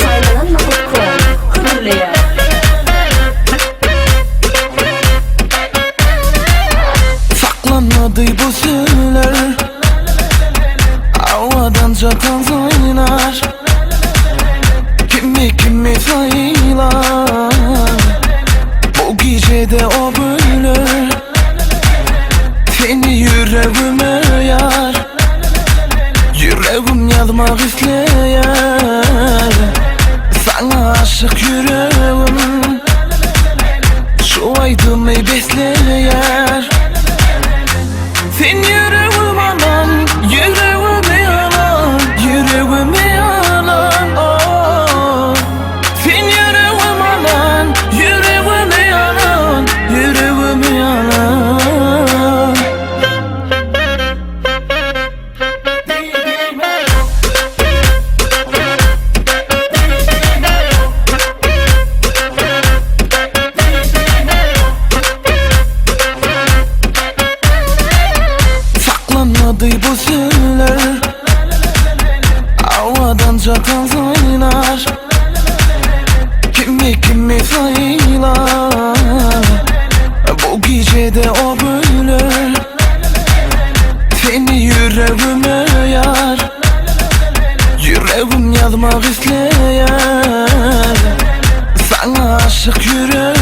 Saýlanan nokat com hödürleýär. Saklanmady bu sözler Awadanca tans oýnar Kimi kimi saýlar Bu gijede o böler Seni ýüregime ýar Ýüregim ýazmak isleýär Saňa aşyk ýüregim Şu aýdymy besleýär Sen ýüregim alan, ýüregimi alan, ýüregimi alan oh. Sen ýüregim alan, ýüregimi alan, ýüregimi alan. Saklanmady bu sözler Awadanca tans oýnar Kimi kimi saýlar Bu gijede o böler Seni ýüregime ýar Ýüregim ýazmak isleýär Saňa aşyk ýüregim.